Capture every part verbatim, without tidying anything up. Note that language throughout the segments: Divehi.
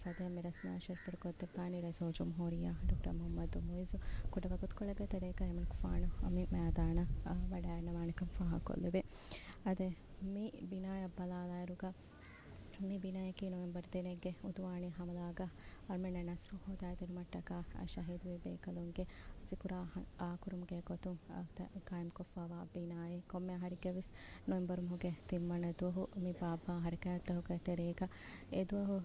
ފަދައިން މި ރަސްމިއްޔާތު ޝަރީފު ކޮށްދެއްވާނީ ރައީސުލްޖުމްހޫރިއްޔާ ޑޮކްޓަރ މުޙައްމަދު މުޢިއްޒު. ކުޑަ ވަގުތުކޮޅެއްގެ ތެރޭގަ އެމަނިކުފާނު މި މައިދާނަށް ވަޑައިގަންނަވާނެކަން ފާހަގަކޮށްލެވޭ. އަދި މި ބިނާޔަށް ބަލާލާއިރުގަ، މި ބިނާޔަކީ ނޮވެމްބަރު ދިނެއްގެ އުދުވާނީ ހަމަލާގަ އަޅުމެންނަށް ނަޞްރު ހޯދާދިނުމަށްޓަކާ ޝަހީދުވި ބޭކަލުންގެ ޒިކުރާ އާކުރުމުގެ ގޮތުން ޤާއިމްކޮށްފައިވާ ބިނާއެއް. ކޮންމެ އަހަރެއްގެވެސް ނޮވެމްބަރު މަހުގެ ތިންވަނަ ދުވަހު މި ބާއްވާ ހަރަކާތްތަކުގެ ތެރޭގަ އެ ދުވަހު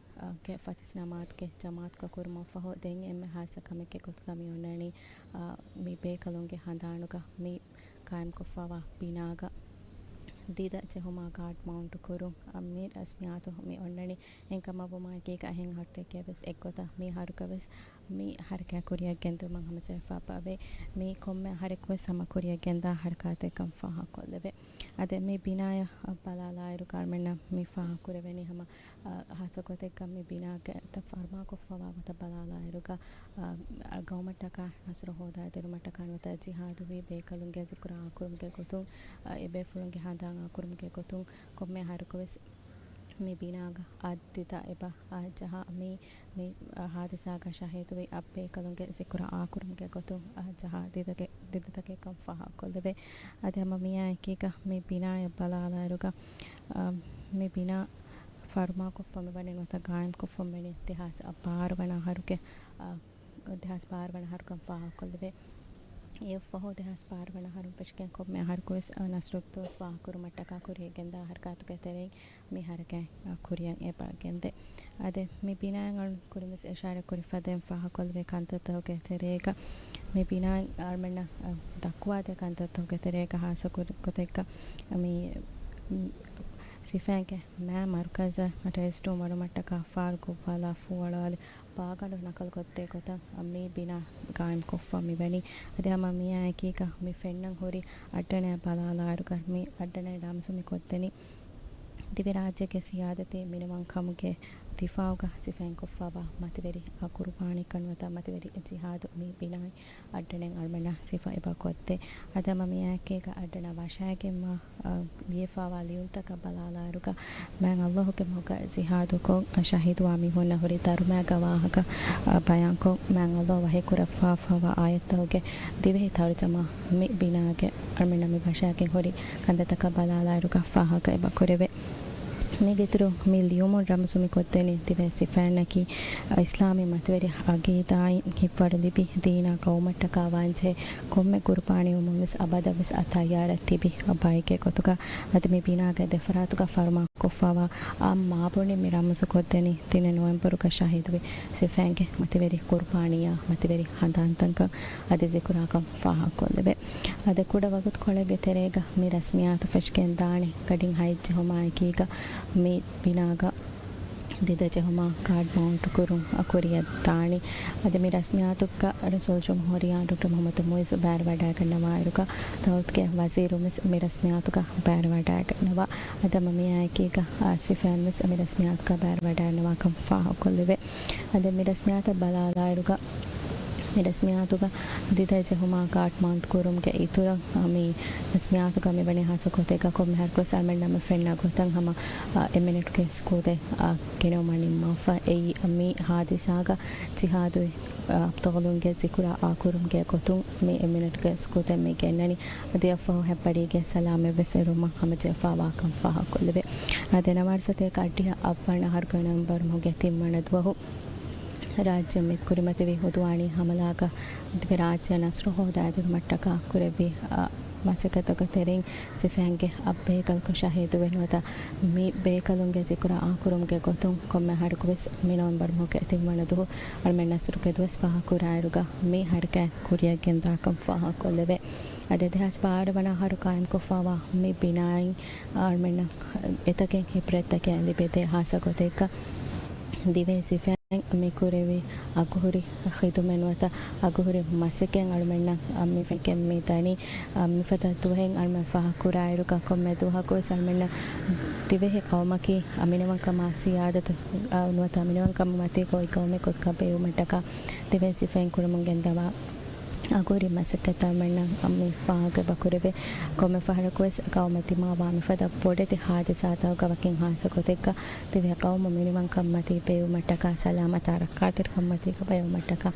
ގެ ފަތިސް ނަމާދުގެ ޖަމާޢަތުގަ ކުރުމަށްފަހު، ދެން އެންމެ ހާއްސަ ކަމެއްގެ ގޮތުގަ މި އޮންނަނީ، އާ، މި ބޭކަލުންގެ ހަނދާނުގަ މި ޤާއިމްކޮށްފައިވާ ބިނާގަ ދިދަ ޖެހުމާ ގާޑް މައުންޓު ކުރުން، އާ، މި ރަސްމިއްޔާތު މި އޮންނަނީ. އެހެންކަމަށްވުމާއެކީގަ އެހެން އަހަރުތަކެއްގެވެސް އެއްގޮތަށް މި އަހަރުގަވެސް މި ހަރަކާތް ކުރިއަށް ގެންދިއުމަށް ހަމަޖެހިފައިވޭ. މި ކޮންމެ އަހަރެއްގެވެސް ހަމަ ކުރިއަށް ގެންދާ ހަރަކާތެއްކަން ފާހަގަކޮށްލެވޭ. އަދި މި ބިނާޔަށް ބަލާލާއިރު އަޅުމެންނަށް މި ފާހަގަކުރެވެނީ ހަމަ، އަ، ހާއްސަ ގޮތެއްގަ މި ބިނާގެ ފަރުމާކޮށްފައިވާ ގޮތަށް ބަލާލާއިރުގަ، އަ، ގައުމަށްޓަކާ ނަޞްރު ހޯދާދިނުމަށްޓަކާ ނުވަތަ ޖިހާދުވި ބޭކަލުންގެ ޒިކުރާ އާކުރުމުގެ ގޮތުން، އަ، އެބޭފުޅުންގެ ހަނދާން އާކުރުމުގެ ގޮތުން ކޮންމެ އަހަރަކުވެސް މި ބިނާގަ އަށް ދިދަ އެބަ، އަށް ޖަހާ މި، މި، އަ، ހާދިސާގަ ޝަހީދުވި އަށް ބޭކަލުންގެ ޒިކުރާ އާކުރުމުގެ ގޮތުން އަށް ޖަހާ ދިދަގެ، ދިދަތަކެއްކަން ފާހަގަކޮށްލެވޭ. އަދި ހަމަ މިއާއެކީގަ މި ބިނާޔަށް ބަލާލާއިރުގަ، އަ، މި ބިނާ ފަރުމާކޮށްފަ މިވަނީ ނުވަތަ ޤާއިމްކޮށްފަ މިވަނީ ދެހާސް ބާރަ ވަނަ އަހަރުގެ، އަ، ދެހާސް ބާރަ ވަނަ އަހަރުކަން ފާހަގަކޮށްލެވޭ. އެއަށްފަހު ދެހާސް ބާރަ ވަނަ އަހަރުން ފެށިގެން ކޮންމެ އަހަރަކުވެސް، އަ، ނަސްރު ދުވަސް ފާހަގަކުރުމަށްޓަކާ ކުރިއަށް ގެންދާ ހަރަކާތުގެ ތެރެއިން މި ހަރަކާތް، އަ، ކުރިއަށް އެބަ ގެންދޭ. އަދި މި ބިނާއިން އަޅުން ކުރިންވެސް އިޝާރަތް ކުރި ފަދައިން ފާހަގަކޮށްލެވޭ ކަންތައްތަކުގެ ތެރޭގަ، މި ބިނާއިން އަޅުމެންނަށް، އަ، ދައްކުވާދޭ ކަންތައްތަކުގެ ތެރޭގަ ހާއްސަ ކުރި ގޮތެއްގަ މި، މި ސިފައިންގެ މާ މަރުކަޒަށް ޓެރަރިސްޓުން ވަޑުމަށްޓަކާ ފާރު ގޮއްވާލާ ފޫއަޅާލި ބާގަނޑު ނަކަލުކޮށްދޭ ގޮތަށް މި ބިނާ ގާއިމްކޮށްފަ މިވަނީ. އަދި ހަމަ މިއާއެކީގަ މި ފެންނަން ހުރި އައްޑަނައަށް ބަލާލާއިރުގަ މި އައްޑަނައިން ރަމްޒު މި ކޮށްދެނީ ދިވެހިރާއްޖޭގެ ސިޔާދަތީ މިނިވަންކަމުގެ ދިފާޢުގަ ސިފައިންކޮށްފައިވާ މަތިވެރި އަ، ޤުރުބާނީކަން ނުވަތަ މަތިވެރި ޖިހާދު މި ބިނާއިން އައްޑަނައިން އަޅުމެންނަށް ސިފަ އެބަ ކޮށްދޭ. އަދި ހަމަ މިއާއެކީގަ އައްޑަނަ ވަށައިގެންވާ، އަ، ލިޔެފައިވާ ލިޔުންތަކަށް ބަލާލާއިރުގަ މާތް ﷲ ގެ މަގަށް ޖިހާދުކޮށް، އަ، ޝަހީދުވާ މީހުންނަށް ހުރި ދަރުމައިގެ ވާހަކަ، އަ، ބަޔާންކޮށް، މާތް ﷲ ވަޙީކުރައްވާފައިވާ އާޔަތްތަކުގެ ދިވެހި ތަރުޖަމާ މި ބިނާގެ އަޅުމެންނަށް މި ވަށައިގެން ހުރި ކަންތައްތަކަށް ބަލާލާއިރުގަ ފާހަގަ އެބަ ކުރެވޭ. މީގެއިތުރު މި ލިޔުމުން ރަމްޒު މި ކޮށްދެނީ ދިވެހި ސިފައިންނަކީ އިސްލާމީ މަތިވެރި އަގީދާއިން ހިއްވަރު ލިބި ދީނާ ގައުމަށްޓަކާ ވާންޖެހޭ ކޮންމެ ޤުރުބާނީވުމުން ވެސް އަބަދަށް ވެސް އަށް ތައްޔާރަށް ތިބި ބައެއްގެ ގޮތުގަ. އަދި މި ބިނާގެ ދެފަރާތުގަ ފަރުމާކޮށްފައިވާ އާއްމު މާބޮނޑި މި ރަމްޒު ކޮށްދެނީ ދިނެ ނޮވެމްބަރުގަ ޝަހީދުވި ސިފައިންގެ މަތިވެރި ޤުރުބާނީއާ މަތިވެރި ހަނދާންތަކަށް އަދި ޒިކުރާކަން ފާހަގަކޮށްލެވޭ. އަދި ކުޑަ ވަގުތުކޮޅެއްގެ ތެރޭގަ މި ރަސްމިއްޔާތު ފެށިގެން ދާނީ ގަޑިން ހައެއް ޖެހުމާއެކީގަ މި ބިނާގަ ދިދަ ޖެހުމާ ގާޑް މައުންޓު ކުރުން ކުރިއަށް ދާނީ. އަދި މި ރަސްމިއްޔާތުގަ ރައީސުލްޖުމްހޫރިއްޔާ ޑޮކްޓަރ މުޙައްމަދު މުޢިއްޒު ބައިވެރިވަޑައިގަންނަވާއިރުގަ ދައުލަތުގެ ވަޒީރުން ވެސް މި ރަސްމިއްޔާތުގަ ބައިވެރިވަޑައިގަންނަވާ. އަދި ހަމަ މިއާއެކީގަ، އާ، ސިފައިން ވެސް މި ރަސްމިއްޔާތުގަ ބައިވެރިވަޑައިގަންނަވާކަން ފާހަގަކޮށްލެވޭ. އަދި މި ރަސްމިއްޔާތަށް ބަލާލާއިރުގަ މި ރަސްމިއްޔާތުގަ ދިދަ ޖެހުމާ ގާޑް މައުންޓް ކުރުމުގެ އިތުރަށް، މި ރަސްމިއްޔާތުގަ މިވަނީ ހާއްސަ ގޮތެއްގަ ކޮންމެ އަހަރަކުވެސް އަޅުމެންނަށް މި ފެންނަ ގޮތަށް ހަމަ، އަ، އެ މިނެޓުގެ ސުކޫތެއް، އަ، ގެނައުމަށް ނިންމާފަ. އެއީ މި ހާދިސާގަ ޖިހާދުވި، އަ، އަބްޠާލުންގެ ޒިކުރާ އާކުރުމުގެ ގޮތުން މި އެ މިނެޓުގެ ސުކޫތެއް މި ގެންނަނީ. އަދި އެއަށްފަހު ހެއްބަޑީގެ ސަލާމަތްވެސް އެރުމަށް ހަމަޖެހިފައިވާކަން ފާހަގަކޮށްލެވޭ. އަދި ނަވާރަ ސަތޭކަ އަށްޑިހަ އަށްވަނަ އަހަރުގެ ނޮވެމްބަރު މަހުގެ ތިންވަނަ ދުވަހު ރާއްޖެ މި ކުރިމަތިވި އުދުވާނީ ހަމަލާގަ ދިވެހިރާއްޖެ ނަސްރު ހޯދާދިނުމަށްޓަކާ ކުރެއްވި، އަ، މަސައްކަތުގެ ތެރެއިން ސިފައިންގެ އަށް ބޭކަލަކު ޝަހީދުވެ ނުވަތަ މި ބޭކަލުންގެ ޒިކުރާ އާކުރުމުގެ ގޮތުން ކޮންމެ އަހަރަކުވެސް މި ނޮވެމްބަރު މަހުގެ ތިންވަނަ ދުވަހު އަޅުމެން ނަސްރުގެ ދުވަސް ފާހަގަކުރާއިރުގަ މި ހަރަކާތް ކުރިއަށް ގެންދާކަން ފާހަގަކޮށްލެވޭ. އަދި ދެހާސް ބާރަ ވަނަ އަހަރު ޤާއިމްކޮށްފައިވާ މި ބިނާއިން އަޅުމެންނަށް އެތަކެއް ޢިބްރަތްތަކެއް ލިބިދޭ ހާއްސަ ގޮތެއްގަ ދިވެހި ސިފައިން މި ކުރެވި އަގުހުރި ޚިދުމަތް ނުވަތަ އަގުހުރި މަސައްކަތް އަޅުމެންނަށް މި ފެންކެން މި ދަނީ. މިފަދަ ދުވަހެއް އަޅުމެން ފާހަގަކުރާއިރުގަ ކޮންމެ ދުވަހަކުވެސް އަޅުމެންނަށް ދިވެހި ޤައުމަކީ މިނިވަންކަމާ ސިޔާދަތު ނުވަތަ މިނިވަންކަމުގެ މަތީގަ އޮތް ޤައުމެއް ގޮތުގަ ބެހުމަށްޓަކާ ދިވެހި ސިފައިން ކުރަމުން ގެންދަވާ އަގުހުރި މަސައްކަތް އަޅުމެންނަށް މި ފާހަގަ ކުރެވޭ. ކޮންމެ ފަހަރަކުވެސް ޤައުމަށް ދިމާވާ މިފަދަ ބޮޑެތި ހާދިސާތަކުގަ ވަކިން ހާއްސަ ގޮތެއްގަ ދިވެހި ޤައުމު މިނިވަންކަންމަތީ ބެއިވުމަށްޓަކާ، ސަލާމަތާ ރައްކާތެރިކަންމަތީގަ ބައިވުމަށްޓަކާ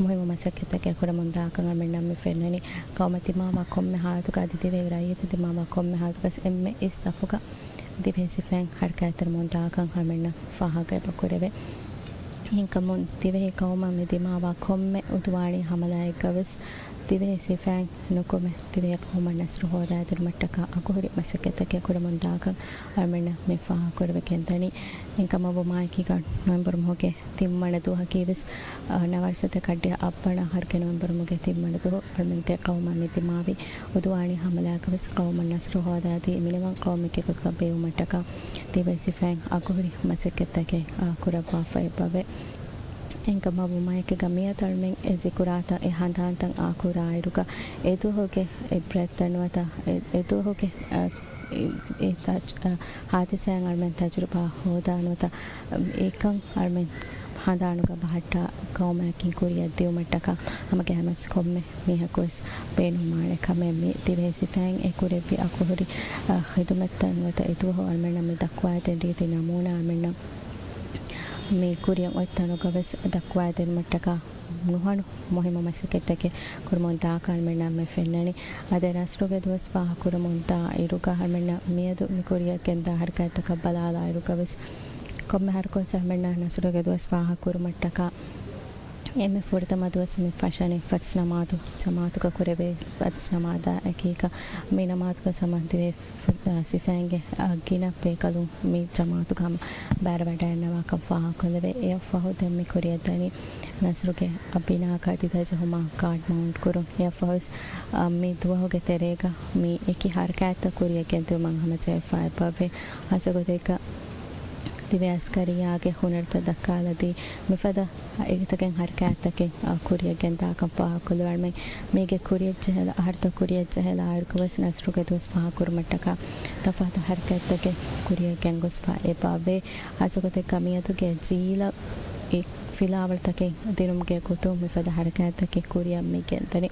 މުހިއްމު މަސައްކަތްތަކެއް ކުރަމުން ދާކަން އަޅުމެންނަށް މި ފެންނަނީ. ޤައުމަށް ދިމާވާ ކޮންމެ ހާލަތުގަ އަދި ދިވެހި ރައްޔިތުން ދިމާވާ ކޮންމެ ހާލަތުގަސް އެންމެ އިސް ސަފުގަ ދިވެހި ސިފައިން ހަރަކާތްތެރިވަމުން ދާކަން އަޅުމެންނަށް ފާހަގަ އެބަ ކުރެވޭ. އެހެންކަމުން ދިވެހި ޤައުމަށް މި ދިމާވާ ކޮންމެ އުދުވާނީ ހަމަލާއެއްގަވެސް ދިވެހި ސިފައިން ނުކުމެ، ދިވެހި ޤައުމަށް ނަޞްރު ހޯދާދިނުމަށްޓަކާ އަގުހުރި މަސައްކަތްތަކެއް ކުރަމުން ދާކަން އަޅުމެންނަށް މި ފާހަގަކުރެވިގެންދަނީ. އެހެންކަމަށް ވުމާއެކީގަ ނޮވެމްބަރު މަހުގެ ތިންވަނަ ދުވަހަކީވެސް، އަ، ނަވާރަ ސަތޭކަ އަށްޑިހަ އަށްވަނަ އަހަރުގެ ނޮވެމްބަރު މަހުގެ ތިންވަނަ ދުވަހު އަޅުމެން ދިވެހި ޤައުމަށް މި ދިމާވި އުދުވާނީ ހަމަލާއަކަށްވެސް ޤައުމަށް ނަޞްރު ހޯދާދީ، މިނިވަން ޤައުމެއްގެ ގޮތުގަ ބެއިވުމަށްޓަކާ ދިވެހި ސިފައިން އަގުހުރި މަސައްކަތްތަކެއް، އަ، ކުރައްވާފައި އެބަވޭ. އެހެންކަމަށް ވުމާއެކީގަ މިއަދު އަޅުމެން އެ ޒިކުރާތައް އެ ހަނދާންތައް އާކުރާއިރުގަ އެދުވަހުގެ އިބްރަތްތައް ނުވަތަ އެ، އެދުވަހުގެ، އަ، އެ، އެ ތަ-، އަ، ހާދިސާއިން އަޅުމެން ތަޖުރިބާ ހޯދާ ނުވަތަ، އަ، އެކަން އަޅުމެން ހަނދާނުގަ ބަހައްޓާ ޤައުމަކަށް ކުރިއަށް ދިއުމަށްޓަކާ ހަމަގައިމުވެސް ކޮންމެ މީހަކުވެސް ބޭނުންވާނެ ކަމެއް މި ދިވެހި ސިފައިން އެ ކުރެއްވި އަގުހުރި، އަ، ޚިދުމަތްތައް ނުވަތަ އެދުވަހު އަޅުމެންނަށް މި ދައްކުވާދޭން ރީތި ނަމޫނާ އަޅުމެންނަށް މި ކުރިއަށް އޮތް ތަނުގަވެސް ދައްކުވާދިނުމަށްޓަކާ ނުހަނު މުހިއްމު މަސައްކަތްތަކެއް ކުރަމުން ދާކަން އަޅުމެންނަށް މި ފެންނަނީ. އަދި ނަޞްރުގެ ދުވަސް ފާހަގަކުރަމުން ދާ އިރުގަ އަޅުމެންނަށް މިއަދު މި ކުރިއަށް ގެންދާ ހަރަކާތްތަކަށް ބަލާލާ އިރުގަވެސް ކޮންމެ ހަރަކުވެސް އަޅުމެންނަށް ނަޞްރުގެ ދުވަސް ފާހަގަކުރުމަށްޓަކާ އެންމެ ފުރަތަމަ ދުވަސް މި ފަށަނީ ފަސް ނަމާދު ޖަމާޢަތުގަ ކުރެވޭ ފަސް ނަމާދާ އެކީގަ މި ނަމާދުގަ ސަމާ ދިވެ ސިފައިންގެ ގިނަ ބޭކަލުން މި ޖަމާޢަތުގަ ހަމަ ބައިވެރިވަޑައިގަންނަވާކަން ފާހަގަކޮށްލެވޭ. އެއަށްފަހު ދެން މި ކުރިއަށްދަނީ ނަޞްރުގެ ބިނާގަ ދިދަ ޖެހުމާ ގާޑް މައުންޓް ކުރުން. އެއަށްފަހުވެސް، އަ، މި ދުވަހުގެ ތެރޭގަ މި އެކި ހަރަކާތްތައް ކުރިއަށް ގެންދިއުމަށް ހަމަޖެހިފައި އެބަވޭ. ހާއްސަ ގޮތެއްގަ ދިވެހި އަސްކަރިއްޔާގެ ހުނަރުތައް ދައްކާލަދީ، މިފަދަ އެތަކެއް ހަރަކާތްތަކެއް، އަ، ކުރިއަށް ގެންދާކަން ފާހަގަކޮށްލެވޭ. އަޅުމެން މީގެ ކުރިއަށް ޖެހިލާ، އަހަރުތައް ކުރިއަށް ޖެހިލާއިރުގަވެސް ނަޞްރުގެ ދުވަސް ފާހަގަކުރުމަށްޓަކާ ތަފާތު ހަރަކާތްތަކެއް ކުރިއަށް ގެންގޮސްފަ އެބަވޭ. ހާއްސަގޮތެއްގަ މިއަދުގެ ޖީލަށް އެ ފިލާވަޅުތަކެއް ދިނުމުގެ ގޮތުން މިފަދަ ހަރަކާތްތަކެއް ކުރިއަށް މި ގެންދަނީ.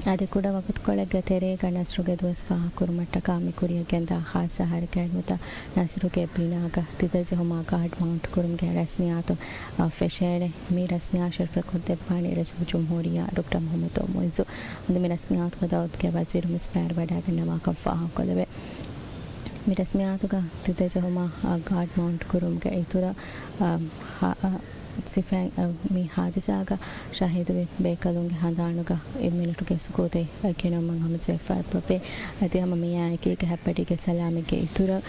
އަދި ކުޑަ ވަގުތުކޮޅެއްގެ ތެރޭގަ ނަޞްރުގެ ދުވަސް ފާހަގަކުރުމަށްޓަކާ މި ކުރިއަށް ގެންދާ ހާއްސަ ހަރަކާތް ނުވަތަ ނަޞްރުގެ ބިނާގަ ދިދަ ޖެހުމާ ގާޑް މައުންޓް ކުރުމުގެ ރަސްމިއްޔާތު، އަ، ފެށޭނެ. މި ރަސްމިއްޔާ ޝަރަފްކޮށްދެއްވާނީ ރައީސުލްޖުމްހޫރިއްޔާ ޑޮކްޓަރ މުޙައްމަދު މުޢިއްޒު. އަދި މި ރަސްމިއްޔާތުގަ ދައުވަތުގެ ވަޒީރުން ވެސް ބައިވެރިވަޑައިގަންނަވާކަން ފާހަގަކޮށްލެވޭ. މި ރަސްމިއްޔާތުގަ ދިދަ ޖެހުމާ، އަ، ގާޑް މައުންޓް ކުރުމުގެ އިތުރަށް، އަ، ހަ-، އަ، ސިފައިން، އަ، މި ހާދިސާގަ ޝަހީދުވި ބޭކަލުންގެ ހަނދާނުގަ އެއް މިނެޓުގެ ސުކޫތެއް ގެނައުމަށް ހަމަޖެހިފައި އެބަވޭ. އަދި ހަމަ މިއާއެކީގަ ހައްޕަޑީގެ ސަލާމަތްގެ އިތުރަށް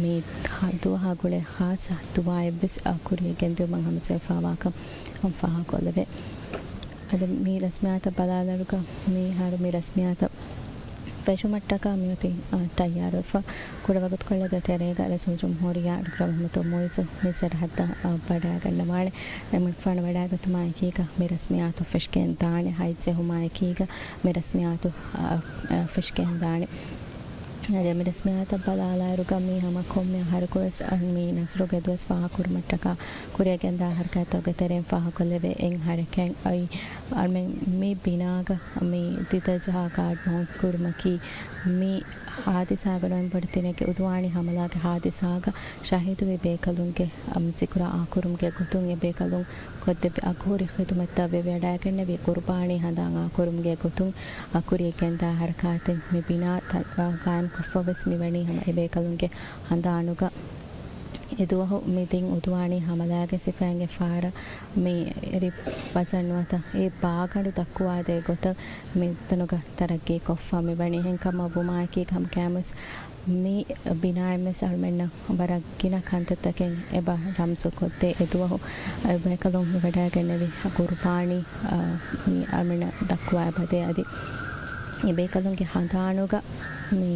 މި ހަ-، ދުވަހާ ގުޅޭ ޚާއްޞަ ދުޢާއެއްވެސް، އަ، ކުރިއަށް ގެންދިއުމަށް ހަމަޖެހިފައިވާކަން ފާހަގަކޮށްލެވޭ. އަދި މި ރަސްމިއްޔާތަށް ބަލާލާއިރުގަ މިހާރު މި ރަސްމިއްޔާތަށް ފެށުމަށްޓަކާ މިއޮތީ، އާ، ތައްޔާރުވެފަ. ކުޑަ ވަގުތުކޮޅެއްގެ ތެރޭގަ ރައީސުލްޖުމްހޫރިއްޔާ ޑޮކްޓަރ މުޙައްމަދު މުޢިއްޒު މި ސަރަހައްދަށް، އާ، ވަޑައިގަންނަވާނެ. އެމަނިކުފާނު ވަޑައިގަތުމާ އެކީގަ މި ރަސްމިއްޔާތު ފެށިގެން ދާނެ. ހައެއް ޖެހުމާ އެކީގަ މި ރަސްމިއްޔާތު، އާ، އާ، ފެށިގެން ދާނެ. އަދި މި ރަސްމިއްޔާތަށް ބަލާލާއިރުގަ މީ ހަމަ ކޮންމެ އަހަރަކުވެސް މި ނަޞްރުގެ ދުވަސް ފާހަގަކުރުމަށްޓަކާ ކުރިއަށް ގެންދާ ހަރަކާތްތަކުގެ ތެރެއިން ފާހަގަކޮށްލެވޭ އެއް ހަރަކާތް އައި، އަޅުމެން މި ބިނާގަ މި ދިދަ ޖަހާ ގާޑް މައުންޓް ކުރުމަކީ މި ހާދިސާގަ ނޮވެމްބަރު ތިނެއްގެ އުދުވާނީ ހަމަލާގެ ހާދިސާގަ ޝަހީދުވި ބޭކަލުންގެ، އަ، ޒިކުރާ އާކުރުމުގެ ގޮތުން އެ ބޭކަލުން ކޮށްދެއްވި އަގުހުރި ޚިދުމަތްތައް ވެވަޑައިގެންނެވި ޤުރުބާނީ ހަނދާން އާކުރުމުގެ ގޮތުން އަ، ކުރިއަށް ގެންދާ ހަރަކާތެއް މި ބިނާ ތަ-، އަ، ގާއިމްކޮށްފަވެސް މިވަނީ ހަމަ އެބޭކަލުންގެ ހަނދާނުގަ. އެދުވަހު މި ދިން އުދުވާނީ ހަމަލާގެ ސިފައިންގެ ފާރަށް މި ރިޕް ވަޒަން ނުވަތަ އެ ބާގަނޑު ދައްކުވާދޭ ގޮތަށް މިތަނުގަ ތަރައްގީ ކޮށްފަ މިވަނީ. އެހެންކަމަށް ވުމާއެކީ ކަމަކަށްވެސް މި ބިނާއިންވެސް އަޅުމެންނަށް ވަރަށް ގިނަ ކަންތައްތަކެއް އެބަ ރަމްޒު ކޮށްދޭ. އެދުވަހު އެބޭކަލުން ވަޑައިގެންނެވި ޤުރުބާނީ، އަ، މި އަޅުމެންނަށް ދައްކުވާ އެބަދޭ. އަދި އެބޭކަލުންގެ ހަނދާނުގަ މި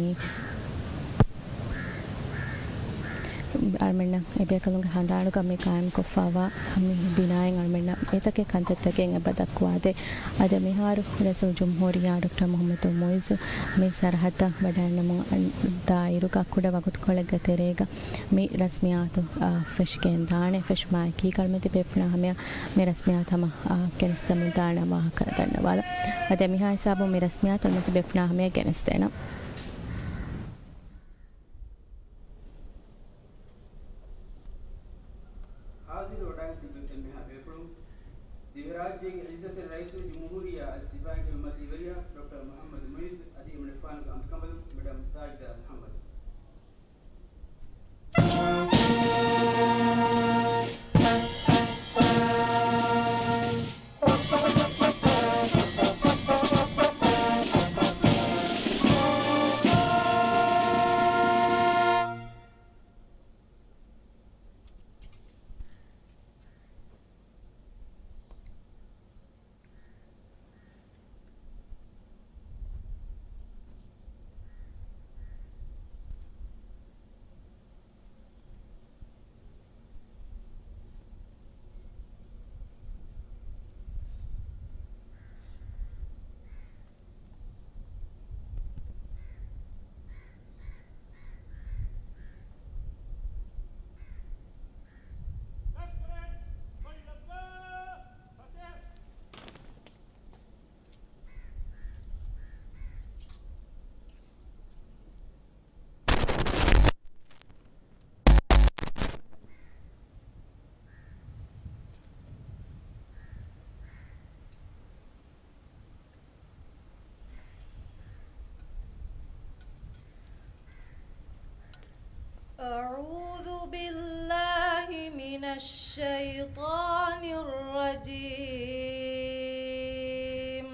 އަޅުމެންނަށް އެބޭކަލުންގެ ހަނދާނުގަ މި ޤާއިމްކޮށްފައިވާ މި ބިނާއިން އަޅުމެންނަށް އެތަކެއް ކަންތައްތަކެއް އެބަ ދައްކުވާދޭ. އަދި މިހާރު ރައީސުލްޖުމްހޫރިއްޔާ ޑޮކްޓަރ މުޙައްމަދު މުޢިއްޒު މި ސަރަޙައްދަށް ވަޑައިންނަމުން ދާއިރުގަ ކުޑަ ވަގުތުކޮޅެއްގެ ތެރޭގަ މި ރަސްމިއްޔާތު، އާ، ފެށިގެންދާނެ. ފެށުމާއެކީ އަޅުމެން ތިބޭފުޅުންނާ ހަމަޔަށް މި ރަސްމިއްޔާތު ހަމަ، އާ، ގެނެސްދެމުންދާނެ ވާހަކަ ދަންނަވާލަން. އަދި މިހާ ހިސާބުން މި ރަސްމިއްޔާތު އަޅުމެން ތިބޭފުޅުންނާ ހަމަޔަށް ގެނެސްދޭނަން. ހާޒިރު ވަޑައިގަތި އެންމެހާ ބޭފުޅުން، ދިވެހިރާއްޖޭގެ ޢިއްޒަތްތެރި ރައީސުލްޖުމްހޫރިއްޔާ އަދި ސިފައިންގެ މަތީވެރިޔާ ޑޮކްޓަރ މުޙައްމަދު މުޢިއްޒު އަދި އެމަނިކުފާނުގެ އަނބިކަނބަލުން މެޑަމް ސާޖިދާ މުޙައްމަދު. أعوذ بالله من الشيطان الرجيم.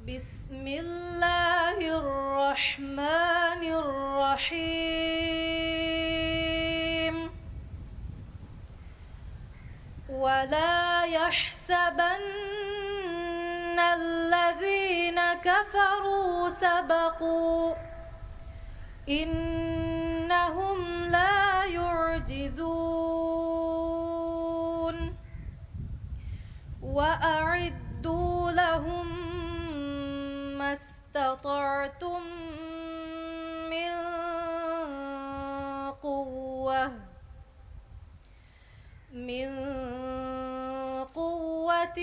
بسم الله الرحمن الرحيم. ولا يحسبن الذين كفروا سبقوا، إنهم لا يعجزون. وأعدوا لهم ما استطعتم من قوة، من قوة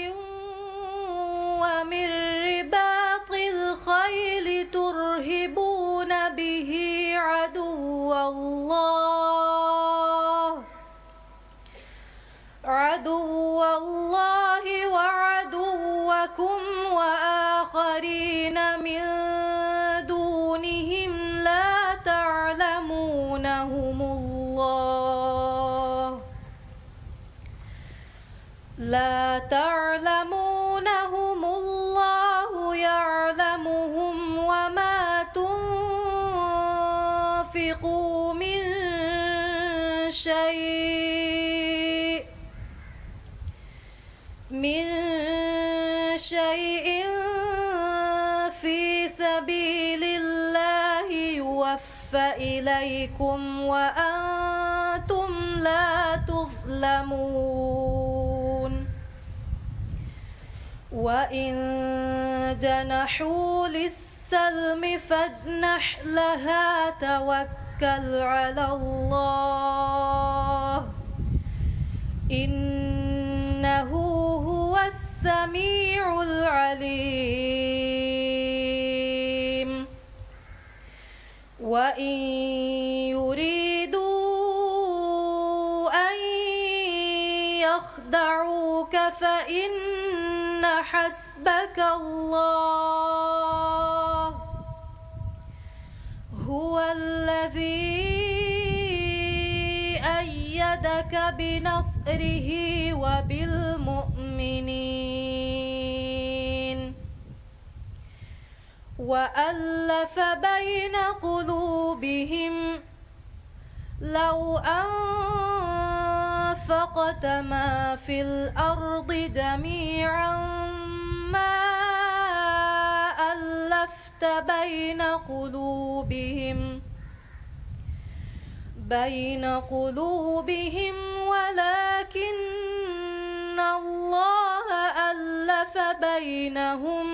ومن رباط الخيل ترهبون به عدو الله، عدو الله وعدوكم وآخرين من دونهم لا تعلمونهم الله، لا تعلمونهم الله يعلمهم وما تنفقوا من شيء، من شيء في سبيل الله يوف إليكم وأنتم لا تظلمون. وإن جنحوا للسلم فاجنح لها، توكل على الله، إنه هو السميع العليم. وإن يريدوا أن يخدعوك فإن حسبك الله، هو الذي أيدك بنصره وبالمؤمنين. وألف بين قلوبهم، لو أنفقت ما في الأرض جميعا ما ألفت بين قلوبهم، بين قلوبهم ولكن الله ألف بينهم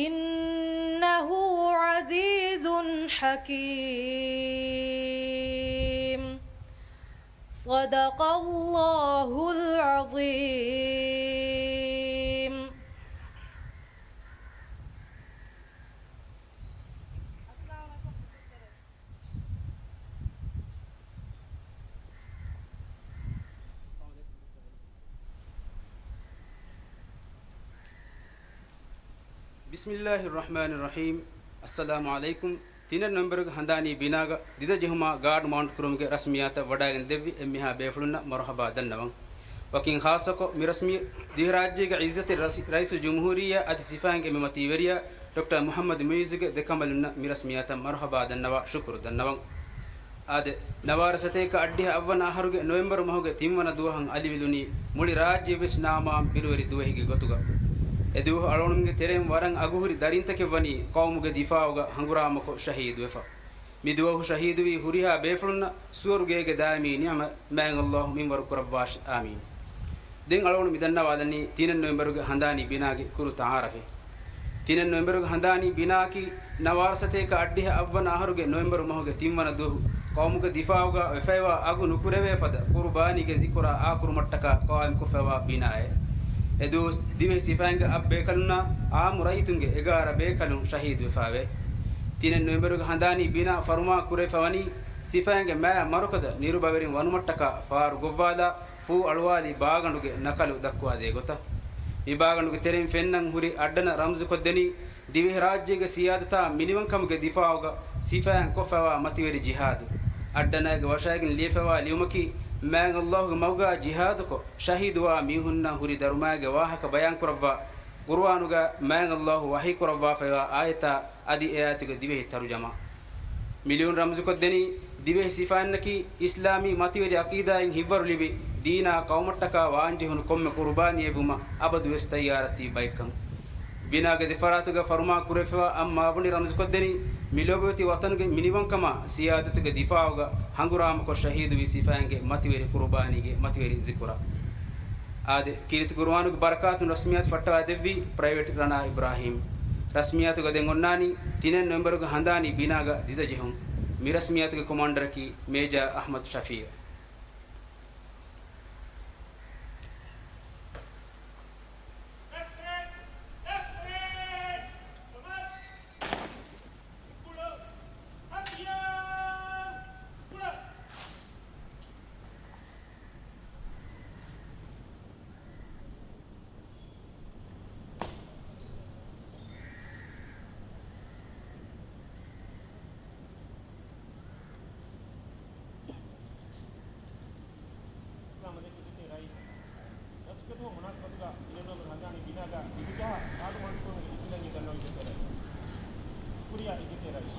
إنه عزيز حكيم. صدق الله العظيم. ބިސްމިއްލާހިއްރަޙްމާނިއްރަޙީމް. އައްސަލާމު ޢަލައިކުމް. ތިނެއް ނޮވެމްބަރުގެ ހަނދާނީ ބިނާގަ ދިދަ ޖެހުމާ ގާޑް މައުންޓް ކުރުމުގެ ރަސްމިއްޔާތަށް ވަޑައިގެން ދެއްވި އެންމެހާ ބޭފުޅުންނަށް މަރުޙަބާ ދަންނަވަން. ވަކިން ޚާއްޞަކޮށް، މި ރަސްމި ދިވެހިރާއްޖޭގެ ޢިއްޒަތްތެރި ރައީސުލްޖުމްހޫރިއްޔާ އަދި ސިފައިންގެ މި މަތީވެރިޔާ ޑޮކްޓަރ މުޙައްމަދު މުޢިއްޒުގެ ދެކަނބަލުންނަށް މި ރަސްމިއްޔާތަށް މަރުޙަބާ ދަންނަވާ ޝުކުރު ދަންނަވަން. އާދެ، ނަވާރަ ސަތޭކަ އަށްޑިހަ އަށްވަނަ އަހަރުގެ ނޮވެމްބަރު މަހުގެ ތިންވަނަ ދުވަހަށް އަލިވެލުނީ މުޅި ރާއްޖެވެސް ނާމާން ބިރުވެރި ދުވަހެއްގެ ގޮތުގަ. އެ ދުވަހު އަޅުގަނޑުމެންގެ ތެރެއިން ވަރަށް އަގުހުރި ދަރިންތަކެއް ވަނީ ޤައުމުގެ ދިފާޢުގަ ހަނގުރާމަކޮށް ޝަހީދުވެފަ. މި ދުވަހު ޝަހީދުވި ހުރިހާ ބޭފުޅުންނަށް ސުވަރުގޭގެ ދާއިމީ ނިޢުމަތް މާތް ﷲ މިންވަރު ކުރައްވާށި. އާމީން. ދެން އަޅުގަނޑު މި ދަންނަވާލަނީ ތިނެއް ނޮވެމްބަރުގެ ހަނދާނީ ބިނާގެ ކުރު ތަޢާރަފެއް. ތިނެއް ނޮވެމްބަރުގެ ހަނދާނީ ބިނާއަކީ ނަވާރަ ސަތޭކަ އަށްޑިހަ އަށްވަނަ އަހަރުގެ ނޮވެމްބަރު މަހުގެ ތިންވަނަ ދުވަހު ޤައުމުގެ ދިފާޢުގަ ވެފައިވާ އަގު ނުކުރެވޭ ފަދަ ޤުރުބާނީގެ ޒިކުރާ އާކުރުމަށްޓަކާ ޤާއިމްކޮށްފައިވާ ބިނާއެއް. އެ ދުވަސް ދިވެހި ސިފައިންގެ އަށް ބޭކަލުންނާ އާއްމު ރައްޔިތުންގެ އެގާރަ ބޭކަލުން ޝަހީދުވެފައިވޭ. ތިނެއް ނޮވެމްބަރުގެ ހަނދާނީ ބިނާ ފަރުމާ ކުރެވިފަވަނީ ސިފައިންގެ މާ މަރުކަޒަށް ނިރުބަވެރިން ވަނުމަށްޓަކާ ފާރު ގޮއްވާލާ، ފޫ އަޅުވާލި ބާގަނޑުގެ ނަކަލު ދައްކުވާދޭ ގޮތަށް. މި ބާގަނޑުގެ ތެރެއިން ފެންނަން ހުރި އައްޑަނަށް ރަމްޒުކޮށްދެނީ، ދިވެހިރާއްޖޭގެ ސިޔާދަތާ މިނިވަންކަމުގެ ދިފާޢުގަ ސިފައިން ކޮށްފައިވާ މަތިވެރި ޖިހާދު. އައްޑަނާގެ ވަށައިގެން ލިޔެފައިވާ ލިޔުމަކީ، މާތް ﷲ ގެ މަގުގަ ޖިހާދުކޮށް، ޝަހީދުވާ މީހުންނަށް ހުރި ދަރުމައިގެ ވާހަކަ ބަޔާންކުރައްވާ، ޤުރުއާނުގަ މާތް ﷲ ވަޙީކުރައްވާފައިވާ އާޔަތާ އަދި އެ އާޔަތުގެ ދިވެހި ތަރުޖަމާ. މި ލިޔުން ރަމްޒުކޮށްދެނީ، ދިވެހި ސިފައިންނަކީ އިސްލާމީ މަތިވެރި ޢަޤީދާއިން ހިތްވަރު ލިބި، ދީނާ ޤައުމަށްޓަކާ ވާންޖެހުނު ކޮންމެ ޤުރުބާނީއެއްވުމަށް އަބަދުވެސް ތައްޔާރަށް ތިބި ބައެއްކަން. ބިނާގެ ދެފަރާތުގަ ފަރުމާ ކުރެވިފައިވާ އަށް މާބުނި ރަމްޒުކޮށްދެނީ، މި ލޯބިވެތި ވަޠަނުގެ މިނިވަންކަމާ، ސިޔާދަތުގެ ދިފާޢުގަ ހަނގުރާމަކޮށް ޝަހީދުވި ސިފައިންގެ މަތިވެރި ޤުރުބާނީގެ މަތިވެރި ޒިކުރާ. އާދެ، ކީރިތި ޤުރުއާނުގެ ބަރަކާތުން ރަސްމިއްޔާތު ފައްޓަވާ ދެއްވީ ޕްރައިވެޓް ރަނާ އިބްރާހީމް. ރަސްމިއްޔާތުގަ ދެން އޮންނާނީ ތިނެއް ނޮވެމްބަރުގެ ހަނދާނީ ބިނާގަ ދިދަ ޖެހުން. މި ރަސްމިއްޔާތުގެ ކޮމާންޑަރަކީ މޭޖާ އަޙްމަދު ޝަފީޢު. އިސްލާމް އަދި އިއްޒަތްތެރި ރައީސް، ރަސްމިއްޔަތުގެ މުނާސަބަތުގަ ތިނެއް ނޮވެމްބަރު ހަނދާނީ ބިނާގަ ދިގުޖަހާ ގާޑު މައުންޓް ކުރުމުގެ އިޒުނަށް ދަންނަވަން އިއްޒަތްތެރި ރައީސް. ޝުކުރިއްޔާ އިއްޒަތްތެރި ރައީސް.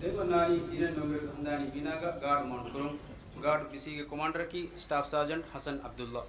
ދެން އޮންނާނީ ތިނެއް ނަންބަރުގެ ހަނދާނީ ބިނާގަ ގާޑް މައުންޓް ކުރުން. ގާޑް ބިސީގެ ކޮމާންޑަރަކީ ސްޓާފް ސާޖަންޓް ހަސަން އަބްދުއްލާ.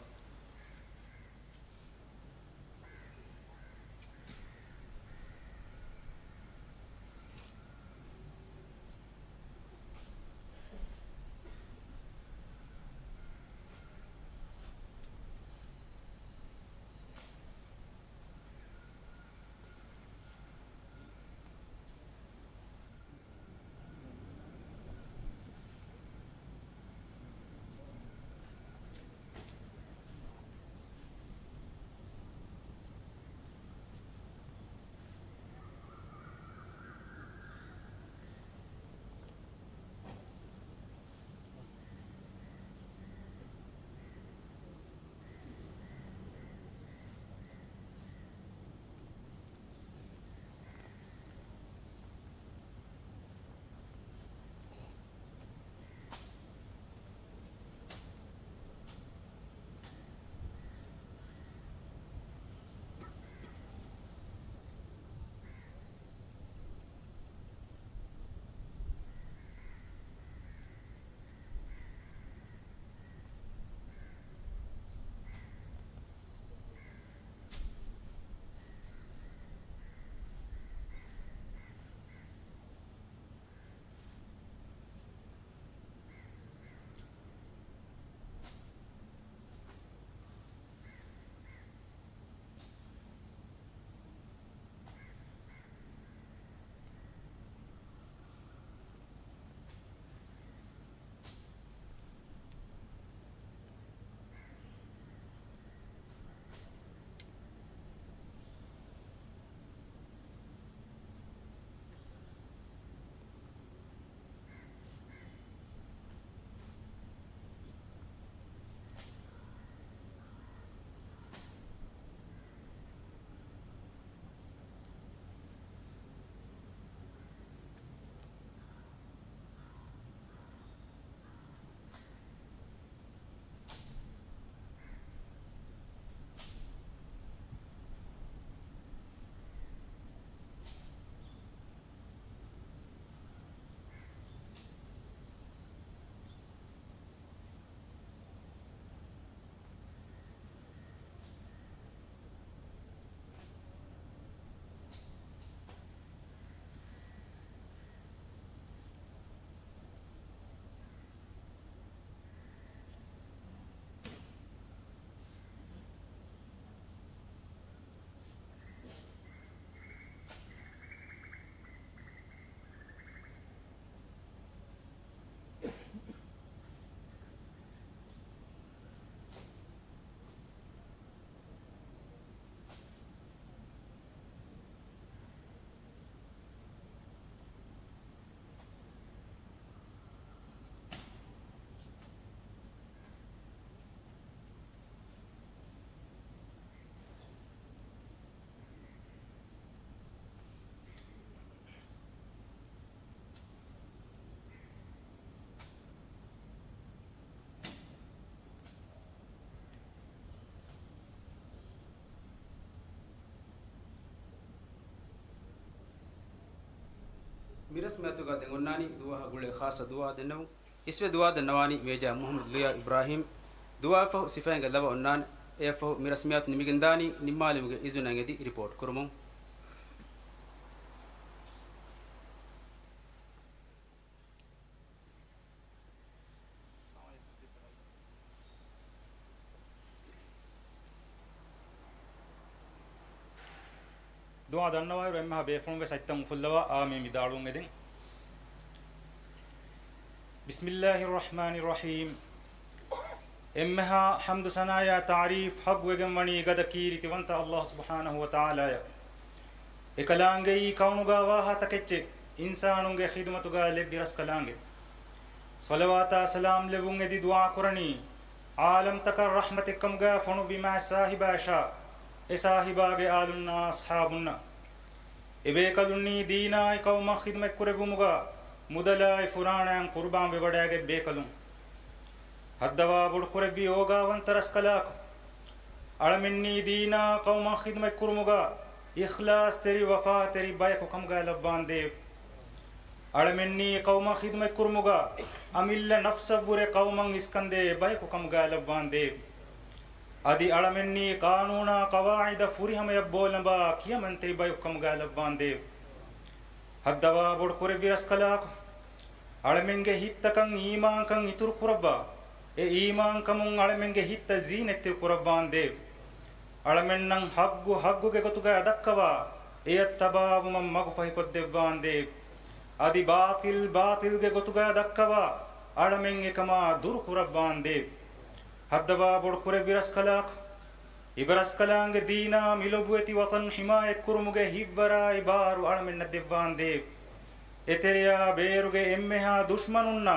ރަސްމިއްޔާތުގަ ދެން އޮންނާނީ ދުވަހަށް ގުޅޭ ޚާއްޞަ ދުޢާ ދެންނެވުން. އިސްވެ ދުޢާ ދަންނަވާނީ މޭޖާ މުޙައްމަދު ލިޔާ އިބްރާހީމް. ދުޢާއަށްފަހު ސިފައިންގެ ލަވަ އޮންނާނެ. އެއަށްފަހު މި ރަސްމިއްޔާތު ނިމިގެންދާނީ ނިންމާލުމުގެ އިޒުނަށް އެދި ރިޕޯޓް ކުރުމުން. ދުޢާ ދަންނަވާއިރު އެންމެހާ ބޭފުޅުން ވެސް އަތްތައް އުފުއްލަވާ އާމީން ވިދާޅުވުން އެދެން. بسم الله الرحمن الرحيم. އެންމެހާ ޙަމްދު ސަނާޔާ ތަޢުރީފް ޙައްޤުވެގެން ވަނީ ގަދަ ކީރިތިވަންތަ ﷲ ސުބްޙާނަހޫ ވަތަޢާލާއަށް. އެކަލާނގެއީ ކައުނުގާ ވާހާތަކެއްޗެއް، އިންސާނުންގެ ޚިދުމަތުގާ ލެއްވި ރަސްކަލާނގެ. ޞަލަވާތާ ސަލާމް ލެއްވުން އެދި ދުޢާ ކުރަނީ، ޢާލަމްތަކަށް ރަޙްމަތެއްކަމުގާ ފޮނުއްވި މާތް ސާހިބާއަށާ، އެ ސާހިބާގެ އާލުންނާ އަޞްޙާބުންނަށް. އެބޭކަލުންނީ ދީނާއި ޤައުމަށް ޚިދުމަތްކުރެއްވުމުގާ މުދަލާއި ފުރާނައިން ޤުރުބާން ވެވަޑައިގަތް ބޭކަލުން. ހައްދަވާ ބޮޑުކުރެއްވި އޯގާވަންތަ ރަސްކަލާކޮ! އަޅަމެންނީ ދީނާ ޤައުމަށް ޚިދުމަތްކުރުމުގާ އިޚްލާޞްތެރި ވަފާތެރި ބަޔަކު ކަމުގާ ލައްވާނދޭވެ! އަޅަމެންނީ ޤައުމަށް ޚިދުމަތްކުރުމުގާ އަމިއްލަ ނަފްސަށްވުރެ ޤައުމަށް އިސްކަންދޭ ބަޔަކު ކަމުގާ ލައްވާނދޭވެ! އަދި އަޅަމެންނީ ޤާނޫނާ ޤަވާޢިދަށް ފުރިހަމަޔަށް ބޯލަނބާ ކިޔަމަންތެރި ބަޔަކު ކަމުގާ ލައްވާނދޭވެ! ހައްދަވާ ބޮޑުކުރެއްވި ރަސްކަލާކޮ! އަޅަމެންގެ ހިތްތަކަށް އީމާންކަން އިތުރު ކުރައްވާ، އެ އީމާންކަމުން އަޅަމެންގެ ހިތްތައް ޒީނަތްތެރި ކުރައްވާނދޭވެ! އަޅަމެންނަށް ޙައްޤު ޙައްޤުގެ ގޮތުގަ ދައްކަވާ، އެޔަށް ތަބާވުމަށް މަގުފަހިކޮށްދެއްވާނދޭވެ! އަދި ބާޠިލް ބާޠިލްގެ ގޮތުގަ ދައްކަވާ، އަޅަމެން އެކަމާ ދުރު ކުރައްވާނދޭވެ! ހައްދަވާ ބޮޑުކުރެއްވި ރަސްކަލާކޮ! އިބަރަސްކަލާނގެ ދީނާ މި ލޮބުވެތި ވަޠަން ޙިމާޔަތްކުރުމުގެ ހިތްވަރާއި ބާރު އަޅަމެންނަށް ދެއްވާނދޭވެ! އެތެރެޔާ ބޭރުގެ އެންމެހާ ދުޝްމަނުންނާ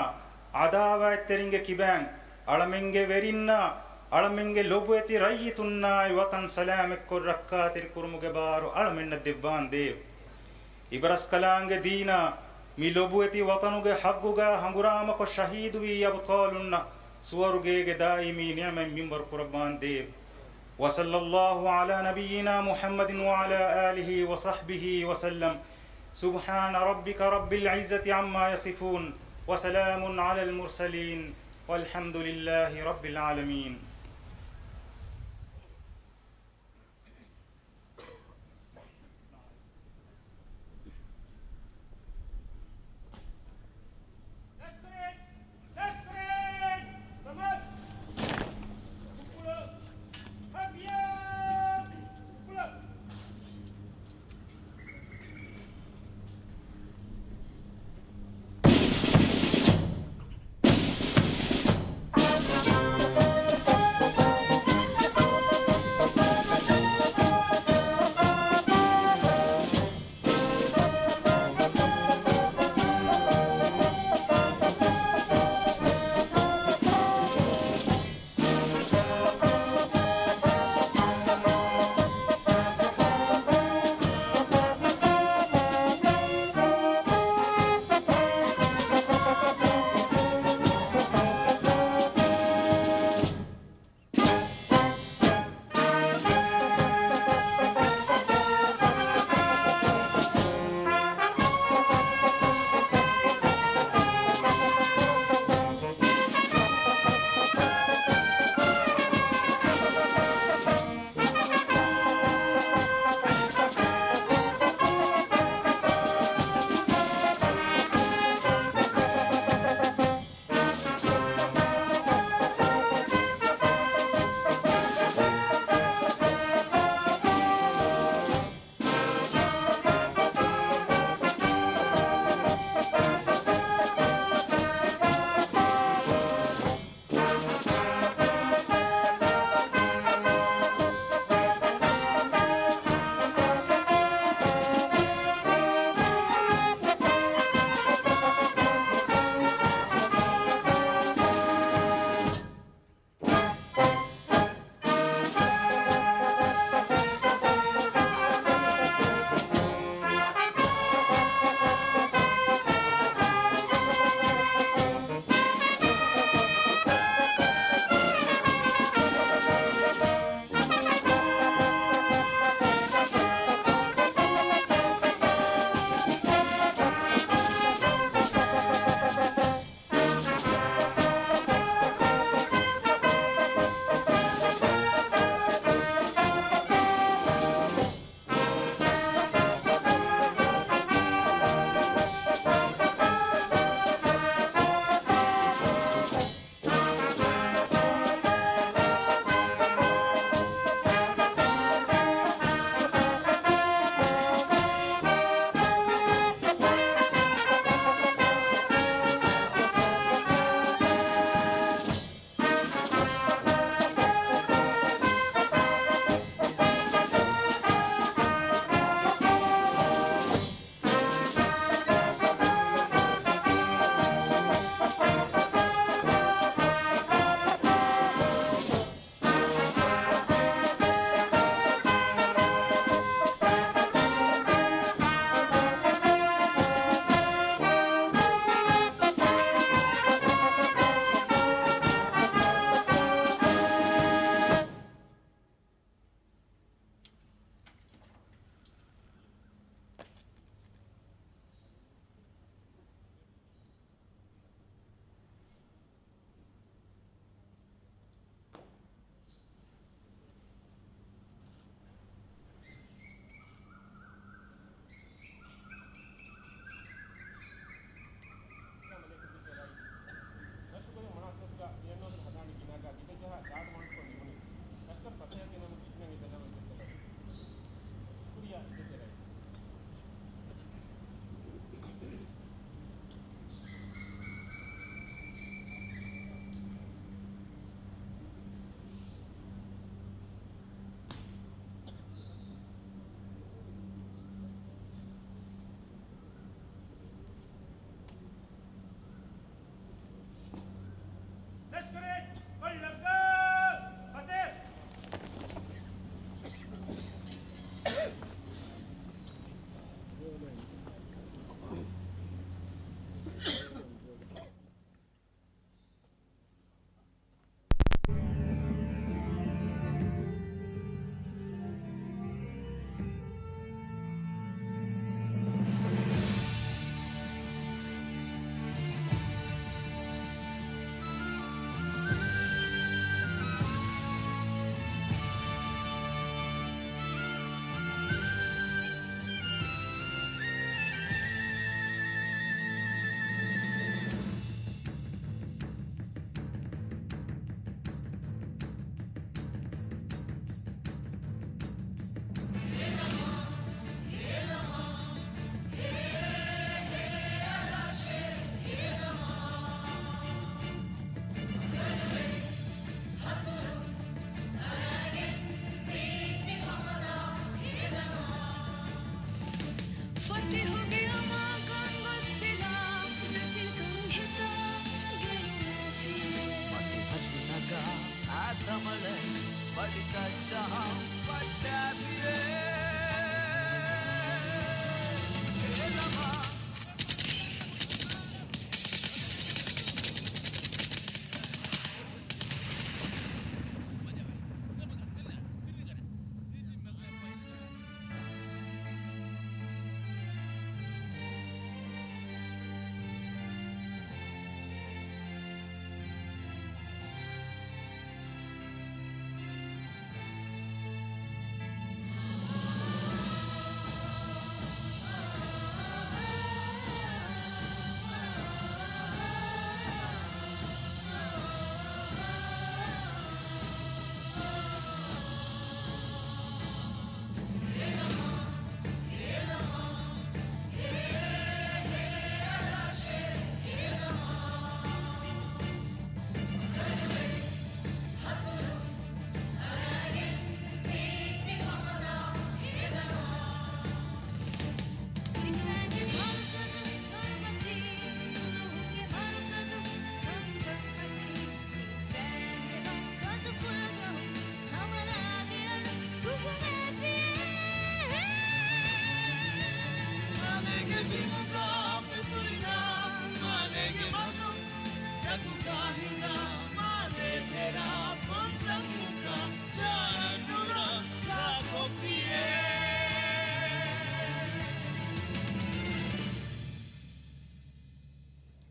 ޢަދާވާތްތެރިންގެ ކިބައިން އަޅަމެންގެ ވެރިންނާ އަޅަމެންގެ ލޮބުވެތި ރައްޔިތުންނާއި ވަޠަން ސަލާމަތްކޮށް ރައްކާތެރިކުރުމުގެ ބާރު އަޅަމެންނަށް ދެއްވާނދޭވެ! އިބަރަސްކަލާނގެ ދީނާ މި ލޮބުވެތި ވަޠަނުގެ ޙައްޤުގާ ހަނގުރާމަކޮށް ޝަހީދުވީ އަބުޠާލުންނަށް ސުވަރުގޭގެ ދާއިމީ ނިޢުމަތް މިންވަރު ކުރައްވާނދޭވެ! وصلى الله على نبينا محمد وعلى آله وصحبه وسلم. سبحان ربك رب العزة عما يصفون. وسلام على المرسلين. والحمد لله رب العالمين.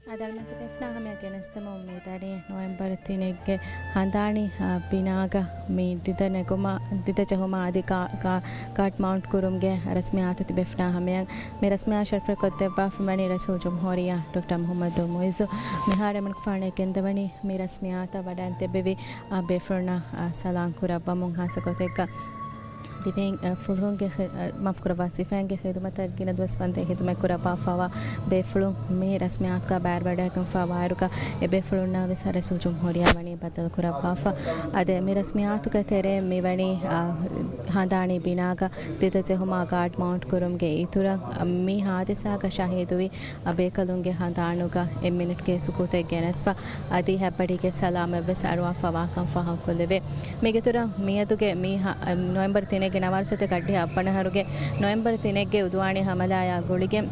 އަދި އަޅުމެން ތިބޭފުޅާ ހަމަޔަށް ގެނެސްދެމުން މިދަނީ ނޮވެމްބަރު ތިނެއްގެ ހަނދާނީ، އާ، ބިނާގަ މި ދިދަ ނެގުމާ، ދިދަ ޖެހުމާ އަދި ގާ-، ގާ-، ގާޑް މައުންޓް ކުރުމުގެ ރަސްމިއްޔާތު ތިބޭފުޅާ ހަމަޔަށް. މި ރަސްމިއްޔާ ޝަރަފްކޮށްދެއްވާފަ ވަނީ ރައީސުލްޖުމްހޫރިއްޔާ ޑޮކްޓަރ މުޙައްމަދު މުޢިއްޒު. މިހާރު އެމަނިކުފާނު ގެންދަވަނީ މި ރަސްމިއްޔާތަށް ވަޑައިން ތިއްބެވި، އާ، ބޭފުޅުންނަށް، އާ، ސަލާން ކުރައްވަމުން ހާއްސަ ގޮތެއްގަ ދިވެހި، އަ، ފުލުހުންގެ ޚި-، އަ، މާފުކުރައްވާ، ސިފައިންގެ ޚިދުމަތަށް ގިނަ ދުވަސް ވަންދެން ޚިދުމަތް ކުރައްވާފައިވާ ބޭފުޅުން މި ރަސްމިއްޔާތުގަ ބައިވެރިވަޑައިގެންފައިވާއިރުގަ އެބޭފުޅުންނާ ވެސް ރައީސުލްޖުމްހޫރިއްޔާ ވަނީ ބައްދަލު ކުރައްވާފަ. އަދި މި ރަސްމިއްޔާތުގެ ތެރެއިން މިވަނީ، އަ، ހަނދާނީ ބިނާގަ ދިދަ ޖެހުމާ ގާޑް މައުންޓް ކުރުމުގެ އިތުރަށް، އަ، މި ހާދިސާގަ ޝަހީދުވި އަ، ބޭކަލުންގެ ހަނދާނުގަ އެއް މިނިޓްގެ ސުކޫތެއް ގެނެސްފަ، އަދި ހަތް ބަޑީގެ ސަލާމަތްވެސް އަރުވާފައިވާކަން ފާހަގަކޮށްލެވޭ. މީގެއިތުރަށް މިއަދުގެ މި ހަ-، ނޮވެމްބަރު ތިނެއްގެ ނަވާރަ ސަތޭކަ އަށްޑިހަ އަށް ވަނަ އަހަރުގެ ނޮވެމްބަރު ތިނެއްގެ އުދުވާނީ ހަމަލާޔާ ގުޅިގެން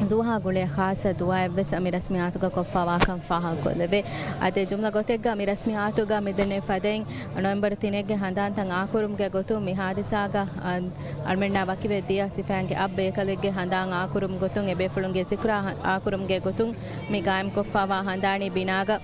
ދުވަހާ ގުޅޭ ޚާއްސަ ދުޢާއެއްވެސް މި ރަސްމިއްޔާތުގަ ކޮށްފައިވާކަން ފާހަގަކޮށްލެވޭ. އަދި ޖުމްލަ ގޮތެއްގަ މި ރަސްމިއްޔާތުގަ މިދެންނެވި ފަދައިން ނޮވެމްބަރު ތިނެއްގެ ހަނދާންތައް އާކުރުމުގެ ގޮތުން މި ހާދިސާގަ، އަ، އަޅުމެންނާ ވަކިވެ ދިޔަ ސިފައިންގެ އަށް ބޭކަލެއްގެ ހަނދާން އާކުރުމުގެ ގޮތުން، އެބޭފުޅުންގެ ޒިކުރާ އާކުރުމުގެ ގޮތުން މި ގާއިމްކޮށްފައިވާ ހަނދާނީ ބިނާގަ،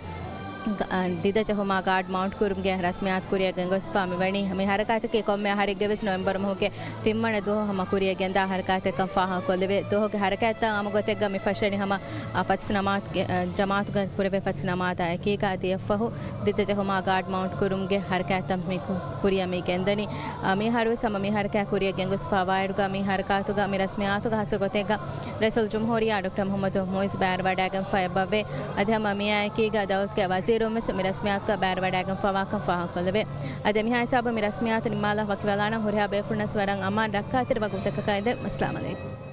އަ، ދިދަ ޖެހުމާ ގާޑް މައުންޓް ކުރުމުގެ ރަސްމިއްޔާތު ކުރިއަށް ގެންގޮސްފަ މިވަނީ. މި ހަރަކާތަކީ ކޮންމެ އަހަރެއްގެ ވެސް ނޮވެމްބަރު މަހުގެ ތިންވަނަ ދުވަހު ހަމަ ކުރިއަށް ގެންދާ ހަރަކާތެއްކަން ފާހަގަކޮށްލެވޭ. ދުވަހުގެ ހަރަކާތްތައް ހަމަ ގޮތެއްގަ މި ފަށަނީ ހަމަ، އަ، ފަތިސް ނަމާދުގެ، އަ، ޖަމާއަތުގަ ކުރެވޭ ފަތިސް ނަމާދާ އެކީގަ އަދި އެއަށްފަހު ދިދަ ޖެހުމާ ގާޑް މައުންޓް ކުރުމުގެ ހަރަކާތްތައް މި ކު-، ކުރިއަށް މި ގެންދަނީ. އަ، މިހާރުވެސް ހަމަ މި ހަރަކާތް ކުރިއަށް ގެންގޮސްފައިވާއިރުގަ މި ހަރަކާތުގަ މި ރަސްމިއްޔާތުގަ ހާއްސަ ގޮތެއްގަ ރައީސުލްޖުމްހޫރިއްޔާ ޑޮކްޓަރ މުޙައްމަދު މުޢިއްޒު ބައިވެރިވަޑައިގެންފަ އެބަވޭ. އަދި ހަމަ މިއާއެކީގަ ދައުލަތުގެ ވަޒީރުންވެސް މި ރަސްމިއްޔާތުގަ ބައިވެރިވަޑައިގެންފައިވާކަން ފާހަގަކޮށްލެވޭ. އަދި މިހާ ހިސާބުން މި ރަސްމިއްޔާތު ނިންމާލާ ވަކިވެލާނަން. ހުރިހާ ބޭފުޅުންނަށް ވަރަށް އަމާން ރައްކާތެރި ވަގުތަކަކަށް އެދެން. އައްސަލާމް ޢަލައިކުމް.